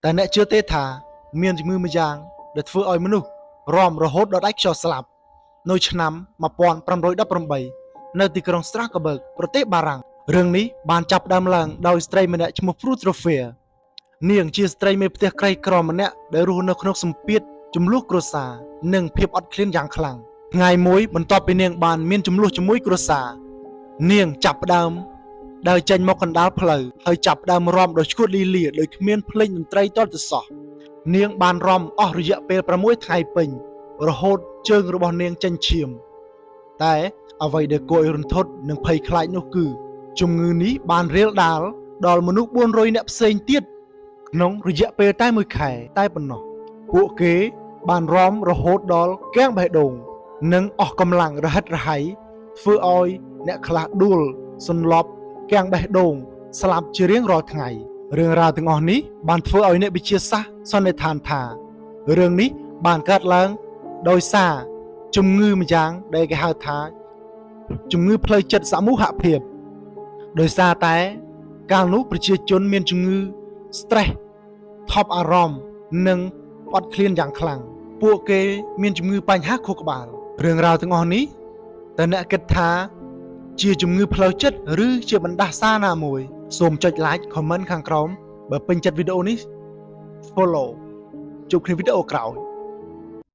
តែអ្នកជឿទេថាមានជំងឺម្យ៉ាងដែលធ្វើឲ្យមនុស្សរាំរហូតដល់ដាច់ខ្យល់ស្លាប់នៅឆ្នាំ1518នៅទីក្រុងស្ត្រាសបឺកប្រទេសបារាំងរឿងនេះបានចាប់ផ្ដើមឡើងដោយស្ត្រីម្នាក់ឈ្មោះហ្វ្រូត្រូហ្វៀនាងជាស្ត្រីមេផ្ទះក្រីក្រម្នាក់ដែលរស់នៅក្នុងសម្ពាធជម្លោះគ្រួសារនិងភាពអត់ឃ្លានយ៉ាងខ្លាំងថ្ងៃមួយបន្ទាប់ពីនាងបានមានជម្លោះជាមួយគ្រួសារនាងចាប់ផ្ដើម ដើរចេញមកកណ្ដាលផ្លូវហើយចាប់ផ្ដើមរាំដោយឈួតលីលាដោយគ្មានភ្លេងតន្ត្រីទាល់តែសោះនាងបានរាំអស់រយៈពេល6ថ្ងៃពេញរហូតជើងរបស់នាងចេញឈាម តែអ្វីដែលគួរឲ្យរន្ធត់និងភ័យខ្លាចនោះគឺ ជំងឺនេះបានរាលដាលដល់មនុស្ស400នាក់ផ្សេងទៀតក្នុងរយៈពេលតែមួយខែតែប៉ុណ្ណោះពួកគេបានរាំរហូតដល់គាំងបេះដូង និងអស់កម្លាំងរហិតរហៃធ្វើឲ្យអ្នកខ្លះដួលសន្លប់គាំងបេះដូងស្លាប់ជារៀងរាល់ថ្ងៃរឿងរ៉ាវទាំងអស់នេះបានធ្វើឲ្យអ្នកវិទ្យាសាស្ត្រសន្និដ្ឋានថារឿងនេះបានកើតឡើងដោយសារជំងឺម្យ៉ាងដែលគេហៅថាជំងឺផ្លូវចិត្តសមូហភាពដោយសារតែកាលនោះប្រជាជនមានជំងឺ stress ថប់អារម្មណ៍និងអត់ឃ្លានយ៉ាងខ្លាំងពួកគេមានជំងឺបញ្ហាខួរក្បាលរឿងរ៉ាវទាំងអស់នេះតើអ្នកគិតថា ជាជំងឺផ្លូវចិត្តឬជាបណ្ដាសាណាមួយសូមចុច like comment ខាងក្រោមបើពេញចិត្តវីដេអូនេះ follow ជួបគ្នាវីដេអូក្រោយ។